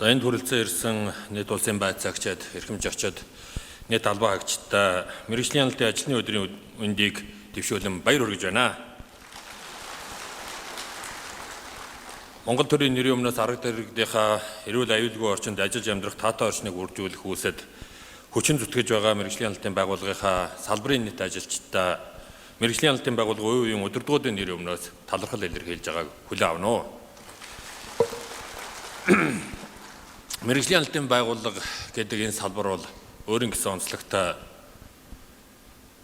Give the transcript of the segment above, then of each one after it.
За энд хүрэлцэн ирсэн нийт улсын байцаагчид, эрхэм зочид, нийт албан хаагчдаа мэргэжлийн хяналтын ажлын өдрийн үндийг дэвшүүлэн баяр хүргэж байна. Монгол төрийн нэрийн өмнөөс арга дэргэдийнхаа эрүүл аюулгүй орчинд ажиллаж амьдрах таатай орчныг үржүүлэх үүсэд хүчин зүтгэж байгаа мэргэжлийн хяналтын байгууллагынхаа салбарын нийт ажилчдаа мэргэжлийн хяналтын байгууллага үе үеийн удирдлагуудын нэрийн өмнөөс талархал илэрхийлж байгааг хүлээн авна уу. Мэргэжлийн хяналтын байгууллага гэдэг энэ салбар бол өөрийн гэсэн онцлогтой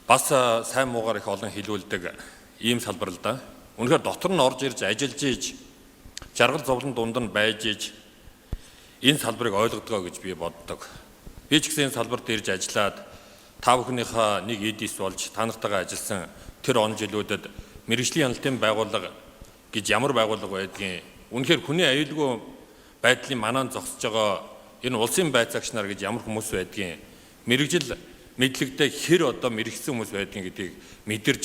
бас сайн муугаар их олон хилүүлдэг ийм салбар л да. Үнэхээр дотор нь орж ирж ажиллаж иж жаргал зовлон дунд нь байж иж энэ салбарыг ойлгодгоо гэж би боддог. Би ч гэсэн энэ салбарт ирж ажиллаад та бүхнийхээ нэг эдис болж та нартайгаа ажилласан тэр он жилүүдэд мэргэжлийн хяналтын байгууллага гэж ямар байгууллага байдгийг үнэхээр хүний аюулгүй байдлын манаан зогсож байгаа энэ улсын байцаагч нар гэж ямар хүмүүс байдгийг мэргэжил мэдлэгдээ хэр одоо мэргэсэн хүмүүс байдгийг гэдгийг мэдэрч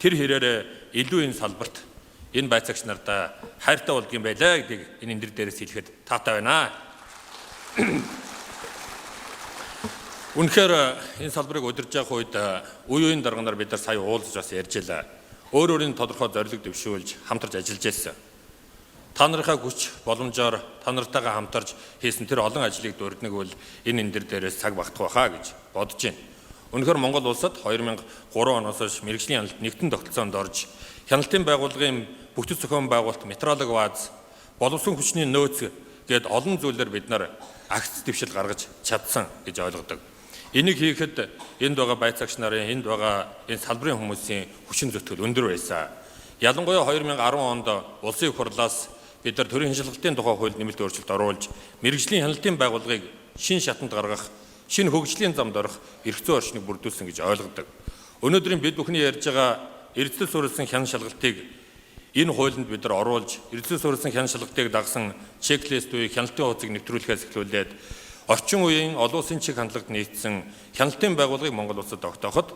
тэр хэрээрээ илүү энэ салбарт энэ байцаагч нартаа хайртай болдгийм байлаа гэдгийг энэ энэ дээрээс хэлэхэд таатай байна. Үнэхээр энэ салбарыг удирж явах үед үе үеийн дарга нар бид нар сая уулзаж бас ярьж байлаа. Өөр өөрийн тодорхой зорилго дэвшүүлж хамтарч ажиллаж байсан. Та нарынхаа хүч боломжоор та нартайгаа хамтарч хийсэн тэр олон ажлыг дурднаг бол энэ энэ дээрээс цаг багтах байхаа гэж бодож байна. Үнэхээр Монгол улсад 2003 оноос хойш мэргэжлийн хяналт нэгдэн тогтолцоонд орж хяналтын байгууллагын бүтэц зохион байгуулалт, метрологи бааз, боловсон хүчний нөөц гээд олон зүйлээр бид нар агц дэвшил гаргаж чадсан гэж ойлгодог. Энийг хийхэд энд байгаа байцаагч нарын, энд байгаа энэ салбарын хүмүүсийн хүчин зүтгэл өндөр байсан. Ялангуяа 2010 онд улсын их хурлаас бид нар төрийн хяналтын тухай хуульд нэмэлт өөрчлөлт оруулж мэргэжлийн хяналтын байгууллагыг шин шатанд гаргах, шинэ хөгжлийн замд орох эрх зүйн орчныг бүрдүүлсэн гэж ойлгодог. Өнөөдрийн бид бүхний ярьж байгаа эрдэс суурилсан хяналт шалгалтыг энэ хуулинд бид нар оруулж, эрдэс суурилсан хяналт шалгалтыг дагсан чеклист буюу хяналтын хуудсыг нэвтрүүлэхээс эхлүүлээд орчин үеийн олон улсын чиг хандлагад нийцсэн хяналтын байгууллагыг Монгол улсад тогтооход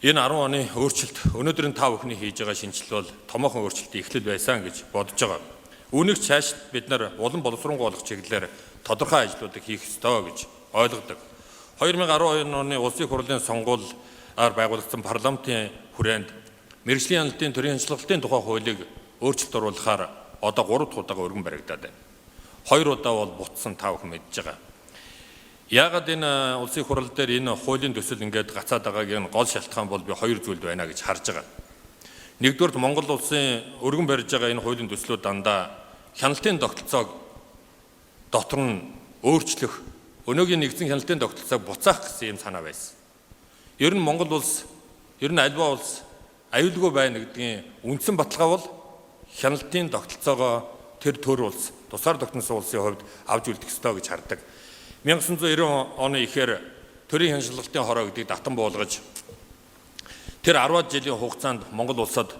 энэ 10 оны өөрчлөлт өнөөдрийн та бүхний хийж байгаа шинэчлэл бол томоохон өөрчлөлтийн эхлэл байсан гэж бодож байгаа. Үүнийг цааш бид нар улам боловсронгуй болох чиглэлээр тодорхой ажлуудыг хийх ёстой гэж ойлгодог. 2012 оны улсын хурлын сонгуулиар байгуулагдсан парламентын хүрээнд мэргэжлийн хяналтын төрийн хяналтын тухай хуулийг өөрчлөлт оруулахаар одоо 3 дахь удаага өргөн баригдаад байна. 2 удаа бол бутсан та бүхэн мэдж байгаа. Яагаад энэ улсын хурал дээр энэ хуулийн төсөл ингээд гацаад байгааг энэ гол шалтгаан бол би хоёр зүйлд байна гэж харж байгаа. Нэгдүгээрт Монгол улсын өргөн барьж байгаа энэ хуулийн төслүүд дандаа хяналтын тогтолцоог дотор нь өөрчлөх, өнөөгийн нэгдсэн хяналтын тогтолцоог буцаах гэсэн юм санаа байсан. Ер нь Монгол улс, ер нь альва улс аюулгүй байна гэдгийн үндсэн баталгаа бол хяналтын тогтолцоогоо тэр төр улс, тусгаар тогтносон улсын хувьд авч үлдэх ёстой гэж хардаг. 1990 оны ихээр төрийн хяналтын хороо гэдгийг татан буулгаж тэр 10-аад жилийн хугацаанд Монгол улсад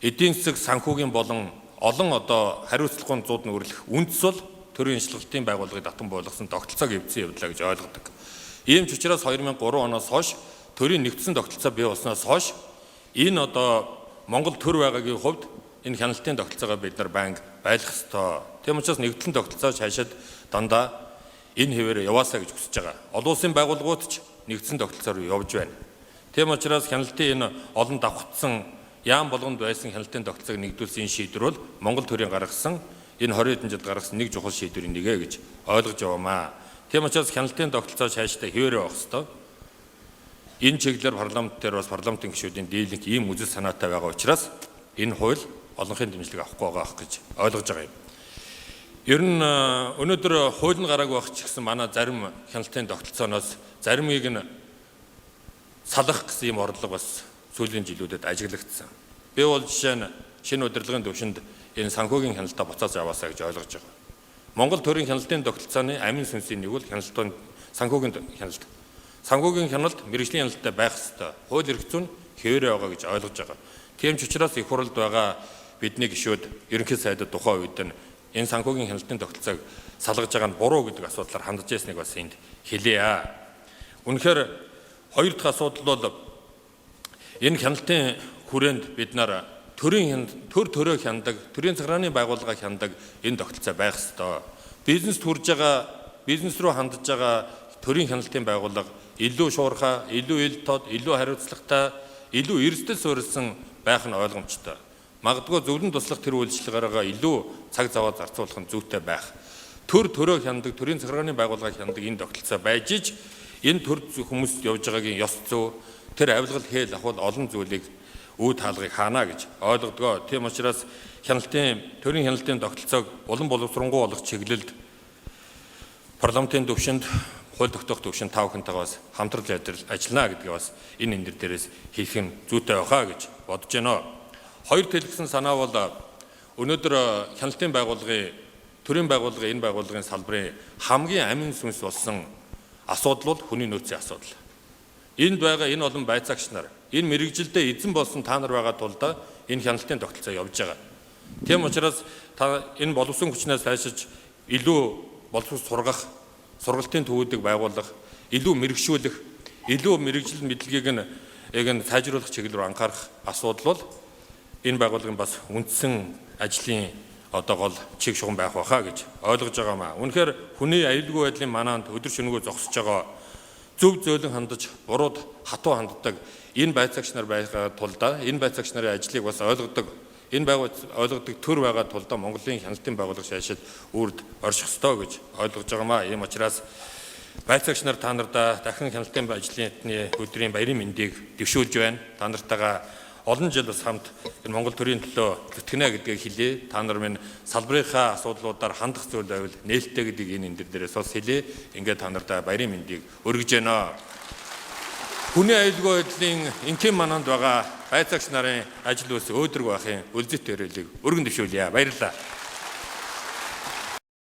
эдийн засаг санхүүгийн болон олон одоо хариуцлагын зууд нүрэрлэх үндэс бол төрийн хяналтын байгууллагыг татан буулгасан тогтолцоог эвдсэн явдлаа гэж ойлгодог. Ийм ч учраас 2003 оноос хойш төрийн нэгдсэн тогтолцоо бий болсноос хойш энэ одоо Монгол төр байгаагийн хувьд энэ хяналтын тогтолцоогоо бид нар байнга байлгах ёстой. Тийм учраас нэгдсэн тогтолцоо цаашид дандаа энэ хэвээр яваасаа гэж хүсэж байгаа. Олон улсын байгууллагууд ч нэгдсэн тогтолцоор явж байна. Тийм учраас хяналтын энэ олон давхцсан яам болгонд байсан хяналтын тогтолцоог нэгдүүлсэн энэ шийдвэр бол Монгол төрийн гаргасан энэ 20 хэдэн жил гаргасан нэг чухал шийдвэрийн нэгэ гэж ойлгож яваамаа. Тийм учраас хяналтын тогтолцоо цаашдаа хэвээр явах ёстой. Энэ чиглэлээр парламент дээр бас парламентын гишүүдийн дийлэнх ийм үзэл санаатай байгаа учраас энэ хууль олонхын дэмжлэг авахгүй байгаа ах гэж ойлгож байгаа юм. Ер нь өнөөдөр хууль нь гараагүй байх ч гэсэн манай зарим хяналтын тогтолцооноос заримыг нь салгах гэсэн юм орлого бас сүүлийн жилүүдэд ажиглагдсан. Би бол жишээ нь шинэ удирдлагын төвшөнд энэ санхүүгийн хяналтаа буцааж аваасаа гэж ойлгож байгаа. Монгол төрийн хяналтын тогтолцооны амин сүнсийн нэг бол хяналтын санхүүгийн хяналт. Санхүүгийн хяналт мэргэжлийн хяналттай байх ёстой. Хууль эрх зүйн хэвээрээ байгаа гэж ойлгож байгаа. Тийм ч учраас их хурлд байгаа бидний гишүүд ерөнхий сайдад тухайн үед нь энэ санхүүгийн хяналтын тогтолцоог салгаж байгаа нь буруу гэдэг асуудлаар хандж ясныг бас энд хэлье. Үнэхээр хоёр дахь асуудал бол энэ хяналтын хүрээнд бид нар төрийн төр төрөө хяндаг, төрийн захиргааны байгууллага хяндаг энэ тогтолцоо байх ёстой. Бизнест хүрж байгаа, бизнес рүү хандж байгаа төрийн хяналтын байгууллага илүү шуурхай, илүү ил тод, илүү хариуцлагатай, илүү эрсдэл суурилсан байх нь ойлгомжтой. Магадгүй зөвлөн туслах тэр үйлчилгээгээрээ илүү цаг заваа зарцуулах нь зүйтэй байх. Төр төрөө хянадаг, төрийн захиргааны байгууллагыг хянадаг энэ тогтолцоо байж ич энэ төр хүмүүс явж байгаагийн ёс зүй, тэр авилгал хээл ахуул олон зүйлийг үе таалгыг хаана гэж ойлгодгоо. Тийм учраас хяналтын төрийн хяналтын тогтолцоог улам боловсронгуй болгох чиглэлд парламентын төвшөнд, хууль тогтоох төвшөнд та бүхэнтэйгээ бас хамтарч ажиллана гэдгийг бас энэ энэ дээрээс хийх нь зүйтэй байхаа гэж бодож байна. Хоёр хэлсэн санаа бол өнөөдөр хяналтын байгууллагын төрийн байгууллагын энэ байгууллагын салбарын хамгийн амин сүнс болсон асуудал бол хүний нөөцийн асуудал. Энд байгаа энэ олон байцаагч нар, энэ мэргэжилдээ эзэн болсон та нар байгаа тулд энэ хяналтын тогтолцоо явж байгаа. Тийм учраас та энэ боловсон хүчнээс сайшиж илүү боловсруул сургах, сургалтын төвүүдийг байгуулах, илүү мэргэшүүлэх, илүү мэргэжил мэдлэгийг нь яг нь сайжруулах чиглэл рүү анхаарах асуудал бол энэ байгууллагын бас үндсэн ажлын одоо гол чиг шугам байх байхаа гэж ойлгож байгаа маа. Үнэхээр хүний аюулгүй байдлын манаанд өдөр шөнөгүй зогсож байгаа, зөв зөөлөн хандаж, бурууд хатуу ханддаг энэ байцаагч нар байгаа тулдаа энэ байцаагч нарын ажлыг бас ойлгодог, энэ ойлгодог төр байгаа тулдаа Монголын хяналтын байгууллага шаашид үрд орших ёстой гэж ойлгож байгаа маа. Ийм учраас байцаагч нар та нардаа дахин хяналтын ажлын өдрийн баярын мэндийг дэвшүүлж байна. Та нартайгаа олон жил бас хамт энэ Монгол төрийн төлөө зүтгэнэ гэдгийг хэлье. Та нар минь салбарынхаа асуудлуудаар хандах зүйл байвал нээлттэй гэдгийг энэ энэ дээрээс бас хэлье. Ингээд та нартаа баярын мэндийг өргөж байна. Хүний аюулгүй байдлын энхийн манаанд байгаа байцаагч нарын ажил үйлс өөдрөг байхын үлзит өрөөлийг өргөн дэвшүүлье. Баярлалаа.